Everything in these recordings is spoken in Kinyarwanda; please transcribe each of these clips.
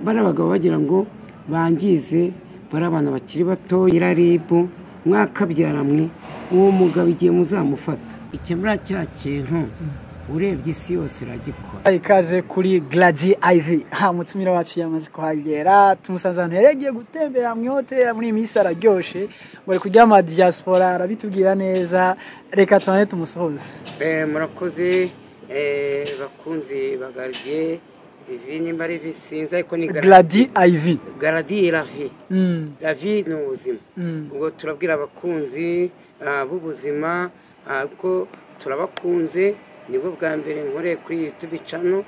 Bari abagabo bagira ngo bangize bari abana bakiri bato iraribu mwakabyaramwe uwo mugabo igihe muzamufata ikemura kiriya kintu urebye isi yose iragikora. Ikaze kuri Glady IV. Ha mutumira wacu yamaze kuhagera, tumusanze ahantu yari yagiye gutembera mu hoteli muri iyi minsi araryoshe, ngo ari kujya ama diaspora arabitubwira neza, reka tubane tumusohoze. Murakoze bakunzi bagarye ivi nimba ari visinze ariko ni Glady IV. Glady la vie. La vie ni ubuzima. Ubwo turabwira abakunzi b'ubuzima ko turabakunze. Nibwo bwa mbere nkore kuri YouTube channel,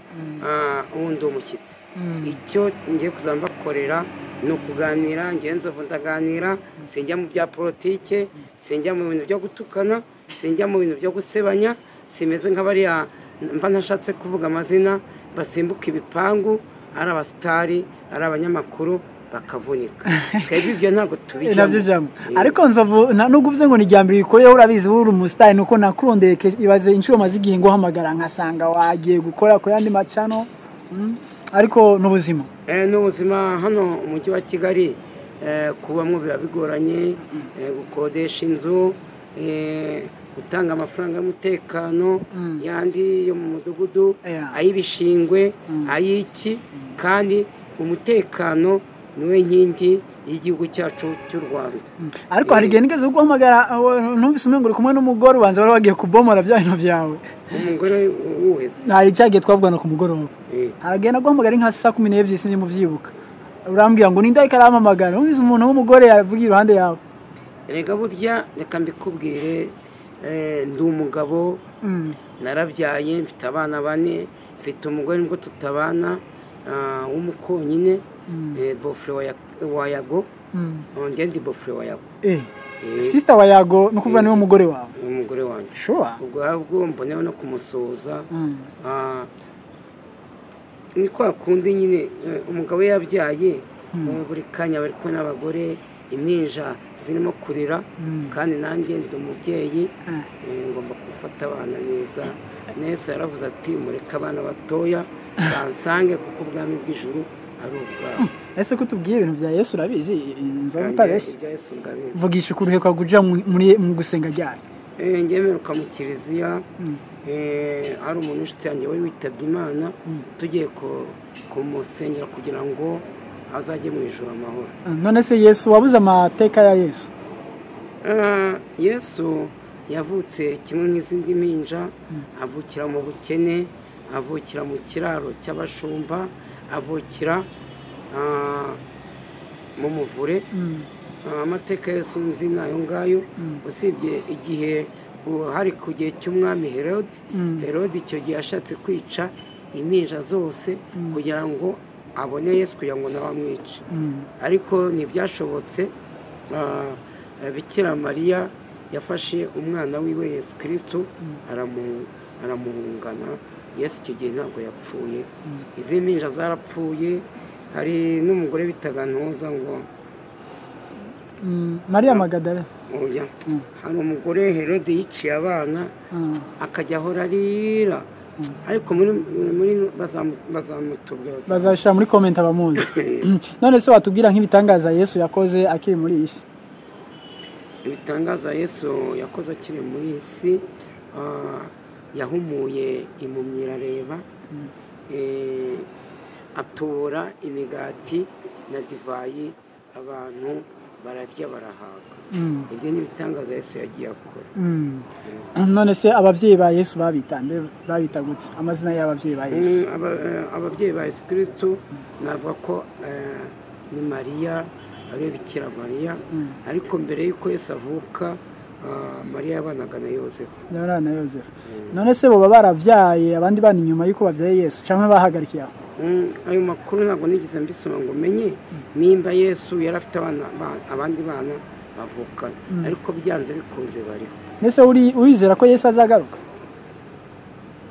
ubundi umushyitsi. Icyo ngiye kuzambakorera ni ukuganira, ngiye Nzovu ndaganira, sinjya mu bya politike, sinjya mu bintu byo gutukana, sinjya mu bintu byo gusebanya, simeze nk'abariya mba ntashatse kuvuga amazina basimbuka ibipangu, ari abasitari, ari abanyamakuru bakavunika. Twebwe ibyo ntabwo tubijyamo. Ariko Nzovu nubwo uvuze ngo ni irya mbere uyikoreho urabizi uri umusitari, nuko nakurondeye ibaze inshuro maze igihe nguhamagara nkasanga wagiye gukora ku yandi macano, ariko n'ubuzima. N'ubuzima hano mu mujyi wa Kigali kubamwo biba bigoranye, gukodesha inzu, gutanga amafaranga y'umutekano yandi yo mu mudugudu, ay'ibishingwe, ay'iki, kandi umutekano niwe nkingi y'igihugu cyacu cy'u Rwanda. Ariko hari igihe nigeze guhamagara numvise umengo uri kumwe n'umugore ubanza bari bagiye kubomora bya bintu byawe. Umugore wuhese? Hari cyagiye twavugana ku mugoroba. Haragenda guhamagara nka saa 12 sinzi mubyibuka. Urambwira ngo ninde ariko arampamagara, numvise umuntu w'umugore yavugiye iruhande yawe. Erega burya reka mbikubwire, ndi umugabo, narabyaye, mfite abana bane, mfite umugore nubwo tutabana w'umukonyine, bofre wa Yago, njye ndi bofre wa Yago. Sister wa Yago no kuvuga niwe mugore wawe? Umugore wanjye. Sure. Ubwo ahubwo mboneyeho no kumusuhuza. Ni kwa kundi nyine umugabo yabyaye buri kanya bari kumwe n'abagore, impinja zirimo kurira, kandi nanjye ndi umubyeyi, ngomba gufata abana neza. Neza yaravuze ati mureke abana batoya bansange kuko ubwami bw'ijuru ari ubwabo. Ese ko tubwiye ibintu bya Yesu urabizi? Nzovu utabeshye. Ibya Yesu ndabizi. Vugisha ukuri uheruka kuja muri mu gusenga ryari? Njye mperuka mu kiliziya, hari umuntu w'inshuti yanjye wari witabye Imana, tugiye kumusengera kugira ngo azajye mu ijuru amahoro. None se Yesu wabuze amateka ya Yesu? Yesu yavutse kimwe nk'izindi mpinja, avukira mu bukene, avukira mu kiraro cy'abashumba, avukira mu muvure. Amateka Yesu nzi nayo ngayo, usibye igihe hari ku gihe cy'umwami Herode. Herode icyo gihe ashatse kwica impinja zose kugira ngo abone Yesu kugira ngo nawe amwice, ariko ntibyashobotse. Bikira Mariya yafashe umwana wiwe Yesu Kristo aramuhungana. Yesu icyo gihe ntabwo yapfuye, izi mpinja zarapfuye. Hari n'umugore bitaga Ntuza ngo Maria Magadalena. Hari umugore Herode yiciye abana akajya ahora arira, ariko muri bazamutubwira, bazashira muri comment abamuzi. None se watubwira nk'ibitangaza Yesu yakoze akiri muri iyi si? Ibitangaza Yesu yakoze akiri muri iyi si, yahumuye impumyi irareba, atora imigati na divayi abantu bararya barahaga. Ibyo ni ibitangaza Yesu yagiye akora. None se ababyeyi ba Yesu babita gute? Amazina y'ababyeyi ba Yesu? Ababyeyi ba Yesu Kristo navuga ko ni Mariya, ariwe Bikira Mariya, ariko mbere y'uko Yesu avuka Mariya yabanaga na Yosefu. Yabanaga na Yosefu. None se bo barabyaye abandi bana inyuma y'uko babyaye Yesu cyangwa bahagarikiye aho? Ayo makuru ntabwo nigeze mbisoma ngo menye nimba Yesu yari afite abandi bana bavukana, ariko byanze bikunze bariho. Nese urizera ko Yesu azagaruka?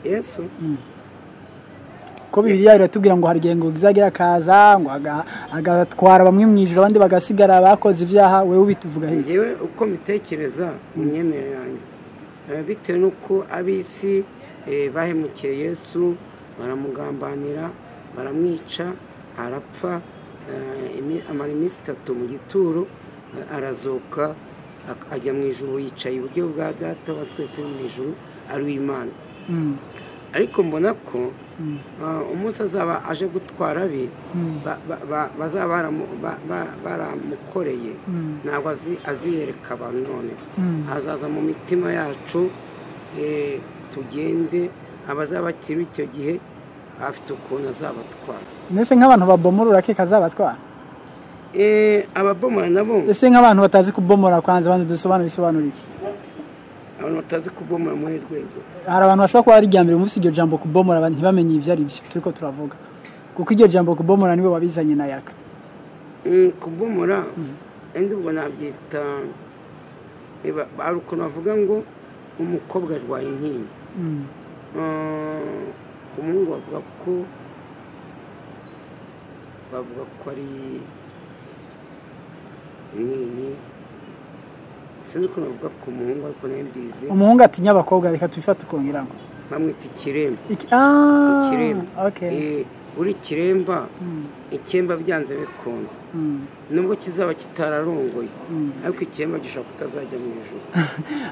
Yesu ko Bibiliya iratubwira ngo hari igihe ngo izagira akaza ngo agatwara bamwe mu ijuru abandi bagasigara bakoze ibyaha, wewe ubituvuga he? Njyewe uko mbitekereza mu myemerere yanjye, bitewe n'uko ab'isi bahemukiye Yesu, baramugambanira, baramwica, arapfa, amara iminsi 3 mu gituro, arazuka ajya mu ijuru, yicaye iburyo bwa Data wa twese mu ijuru ari uw'Imana. Ariko mbona ko umunsi azaba aje gutwara abe bazaba baramukoreye, ntabwo aziyereka abantu none, azaza mu mitima yacu, tugende. Abazaba bakiri icyo gihe afite ukuntu azabatwara. Mbese nk'abantu babomora urakeka azabatwara? Ababomora nabo, ese nk'abantu batazi kubomora kwanza banze dusobanure bisobanura iki? Abantu batazi kubomora muri rwego, hari abantu bashobora kuba ari irya mbere umunsi iryo jambo kubomora ntibamenye ibyo ari byo turiko turavuga, kuko iryo jambo kubomora niwe wabizanye na Yaka. Kubomora ndi ubwo nabyita ari ukuntu bavuga ngo umukobwa arwaye intinyi. Ku muhungu bavuga ko ari intinyi, sinzi ukuntu bavuga ku muhungu ariko nayo mbizi. Umuhungu atinya abakobwa, reka tubifate ukongera ngo bamwita ikiremba. Ikiremba. Uri kiremba, ikemba byanze bikunze, nubwo kizaba kitararongoye, ariko ikemba gishobora kutazajya mu ijuru.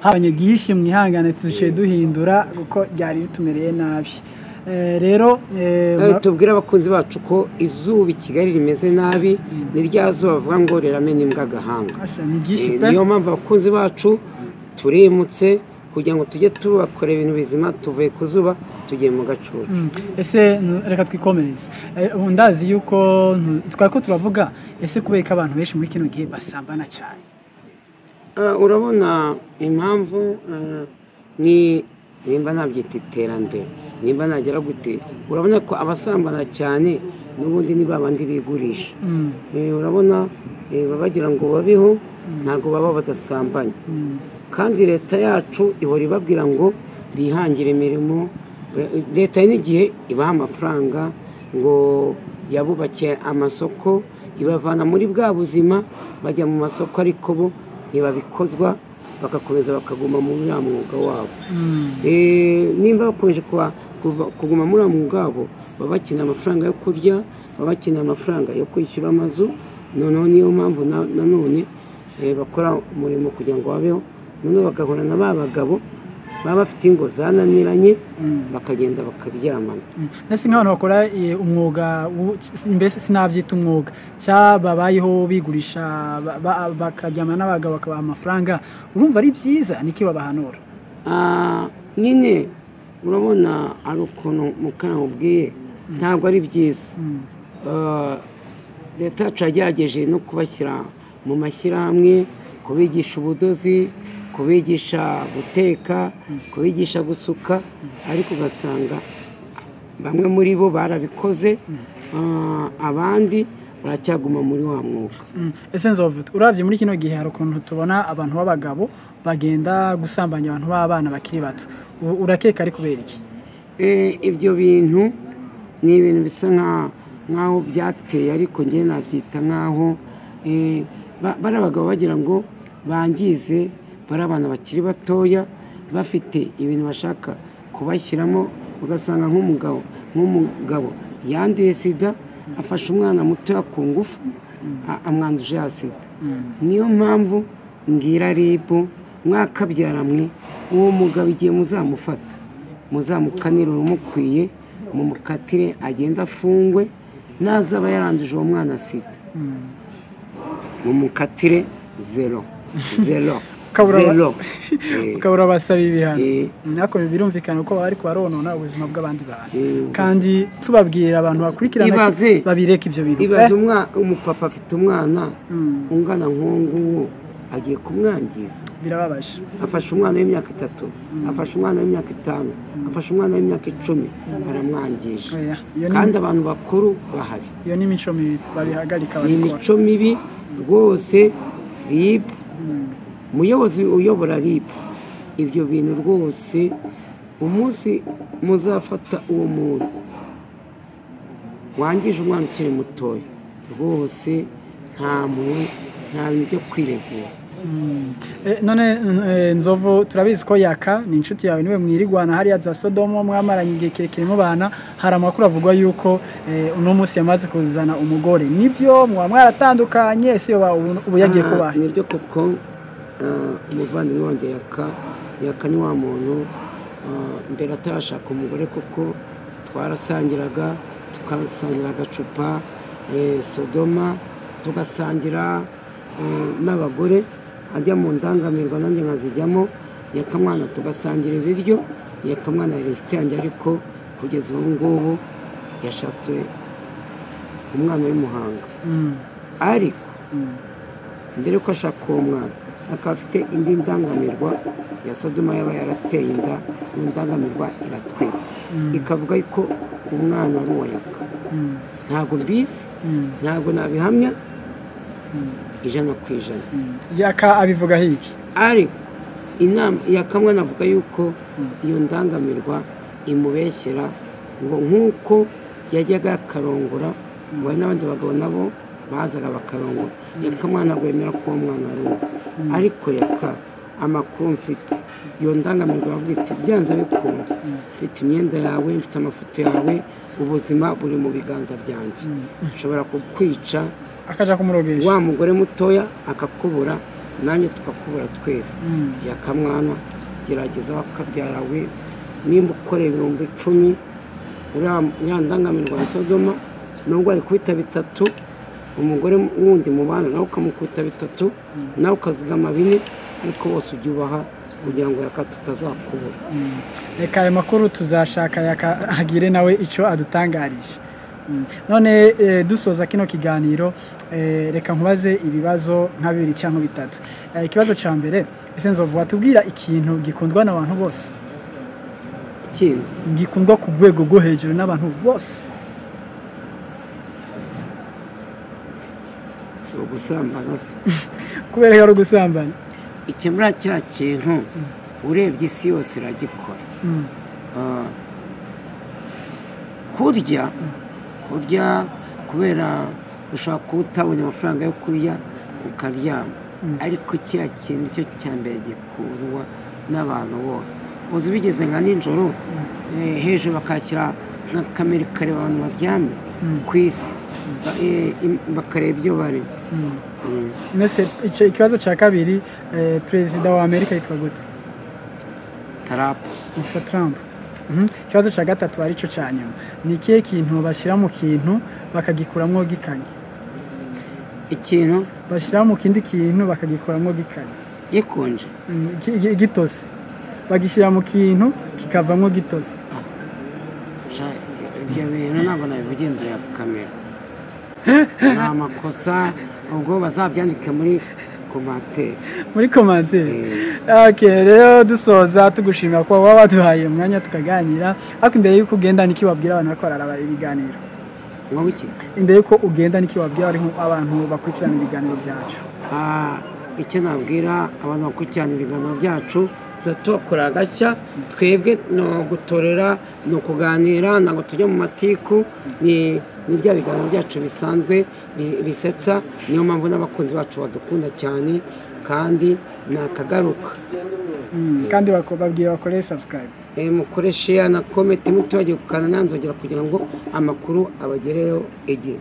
Habanye gihishe mwihangane tuciye duhindura kuko byari bitumereye nabi. Rero tubwire abakunzi bacu ko izuba i Kigali rimeze nabi, ni rya zuba bavuga ngo riramena imbwa agahanga. Niyo mpamvu abakunzi bacu turimutse kugira ngo tujye tubakora ibintu bizima, tuvuye ku zuba tugiye mu gacucu. Ese reka twikomereze, ndazi yuko twari ko turavuga, ese kubera ko abantu benshi muri kino gihe basambana cyane? Urabona impamvu ni nimba nabyita iterambere, nimba nagera gute, urabona ko abasambana cyane n'ubundi ni babandi bigurisha. Urabona babagira ngo babeho, ntabwo baba badasambanye. Kandi leta yacu ihora ibabwira ngo bihangire imirimo. Leta n'igihe ibaha amafaranga ngo yabubakiye amasoko, ibavana muri bwa buzima bajya mu masoko, ariko bo ntibabikozwa, bagakomeza bakaguma muri uriya mwuga wabo. Nimba bakomeje kuguma muri uriya mwuga wabo, baba bakeneye amafaranga yo kurya, baba bakeneye amafaranga yo kwishyura amazu. Noneho niyo mpamvu nanone bakora umurimo kugira ngo babeho, noneho bagahura na ba bagabo baba bafite ingo zananiranye, bakagenda bakaryamana. Mbese nk'abantu bakora umwuga, mbese sinabyita umwuga, babayeho bigurisha bakaryamana n'abagabo bakabaha amafaranga, urumva ari byiza? Niki babahanura? Nyine urabona ari ukuntu mukangubwiye, ntabwo ari byiza. Leta yacu yagerageje no kubashyira mu mashyirahamwe, kubigisha ubudozi, kubigisha guteka, kubigisha gusuka, ariko ugasanga bamwe muri bo barabikoze, abandi baracyaguma muri wa mwuga. Ese Nzovu, uravye muri kino gihe hari ukuntu tubona abantu b'abagabo bagenda gusambanya abantu b'abana bakiri bato, urakeka ari kubera iki? Ibyo bintu ni ibintu bisa nkaho byateye, ariko njye nabyita nkaho bari abagabo bagira ngo bangize bari abana bakiri batoya, bafite ibintu bashaka kubashyiramo, ugasanga nk'umugabo yanduye sida, afashe umwana mutoya ku ngufu, amwanduje ya sida. Niyo mpamvu mbwira RIB, mwakabyara mwe, uwo mugabo igihe muzamufata muzamukanire urumukwiye, mumukatire agenda afungwe, nazaba yaranduje uwo mwana sida mumukatire 0 0 0. Ukabura basaba ibihano. Ariko birumvikana ko bari kubaronona ubuzima bw'abandi bantu, kandi tubabwira abantu bakurikirana babireka ibyo bintu. Ibaze umupapa afite umwana ungana nk'uwo agiye kumwangiza, birababaje. Afashe umwana w'imyaka 3, afashe umwana w'imyaka 5, afashe umwana w'imyaka 10, aramwangije. Kandi abantu bakuru bahari. Iyo ni imico mibi, babihagarika babikora. Ni imico mibi rwose. RIB, umuyobozi uyobora RIB, ibyo bintu rwose umunsi muzafata uwo muntu wangije umwana ukiri mutoya, rwose nta mpuhwe, nta bintu byo kwiregura. None Nzovu, turabizi ko Yaka ni inshuti yawe, niwe mwirigwana hariya za Sodomo, mwamaranye igihe kirekire mubana. Hari amakuru avugwa yuko uno munsi yamaze kuzana umugore, nibyo? Mwaba mwaratandukanye? Ese yoba ubu yagiye kubaha? Nibyo koko, umuvandimwe wanjye Yaka, Yaka ni wa muntu mbere atarashaka umugore koko twarasangiraga, tugasangira agacupa Sodoma, tugasangira n'abagore, ajya mu ndangamirwa nanjye nkazijyamo. Yaka mwana tugasangira ibiryo. Yaka mwana yari inshuti yanjye, ariko kugeza ubu ngubu yashatse umwana w'imuhanga. Ariko mbere yuko ashaka uwo mwana, akaba afite indi ndangamirwa ya Sodoma yaba yarateye inda, iyo ndangamirwa iratwite, ikavuga yuko umwana ari uwa Yaka. Ntabwo mbizi, ntabwo nabihamya 100%. Yaka abivuga hiki? Ariko inama Yaka mwana avuga yuko iyo ndangamirwa imubeshyera, ngo nk'uko yajyaga akarongora, ngo hari n'abandi bagabo nabo bazaga bakarongora. Yaka mwana wemera ko uwo mwana ari uwe. Ariko Yaka, amakuru mfite, iyo ndangamirwa iravuga iti byanze bikunze mfite imyenda yawe, mfite amafoto yawe, ubuzima buri mu biganza byanjye, nshobora kukwica. Akaja kumurogesha wa mugore mutoya akakubura, nanjye tukakubura twese. Yaka mwana, gerageza wakabyara we, nimba ukoreye 10,000, uriya ndangamirwa ya Sodoma nubwo ayikubita 3, umugore wundi mubana nawe ukamukubita 3, nawe ukazigama 4, ariko bose ujye ubaha kugira ngo Yaka tutazakubura. Reka ayo makuru tuzashaka Yaka agire nawe icyo adutangarije. None dusoza kino kiganiro, reka nkubaze ibibazo nka 2 cyangwa 3. Ikibazo cya mbere, ese Nzovu watubwira ikintu gikundwa n'abantu bose? Ikintu gikundwa ku rwego rwo hejuru n'abantu bose? Si ugusambana se? Kubera ko ari ugusambana. Ikemura kiriya kintu urebye isi yose iragikora. Kurya kurya kubera ushobora kuba utabonye amafaranga yo kurya ukaryama, ariko kiriya kintu cyo cya mbere gikurwa n'abantu bose. Uzi bigeze nka nijoro, hejuru bakashyira nka kamera ikareba abantu baryamye ku isi, bakareba ibyo barimo. Mbese ikibazo cya kabiri, perezida wa Amerika yitwa gute? Trump. Yitwa Trump. Ikibazo cya gatatu aricyo cya nyuma, ni ikihe kintu bashyira mu kintu bakagikuramwo gikanye? Ikintu bashyira mu kindi kintu bakagikuramwo gikanye? Gikonje? Gitose. Bagishyira mu kintu kikavamwo gitose. Ibyo bintu ntabwo nabivugira imbere ya kamera, ni amakosa, ubwo bazabyandike muri commentaire. Muri commentaire. Okay, rero dusoza tugushimira kuba waba waduhaye umwanya tukaganira. Ariko imbere yuko ugenda niki wabwira abantu bariko bararaba ibiganiro? Ngo iki? Imbere yuko ugenda niki wabwira abantu bakurikirana ibiganiro byacu? Icyo nabwira abantu bakurikirana ibiganiro byacu, tuzakora agashya twebwe, no gutorera, no kuganira, ntabwo tujya mu matiku, ni bya biganiro byacu bisanzwe bisetsa. Niyo mpamvu n'abakunzi bacu badukunda cyane, kandi nakagaruka. Kandi babwira bakore subscribe, mukore share na comment, mutibagiwe gukanda nanzogera kugira ngo amakuru abagereho igihe.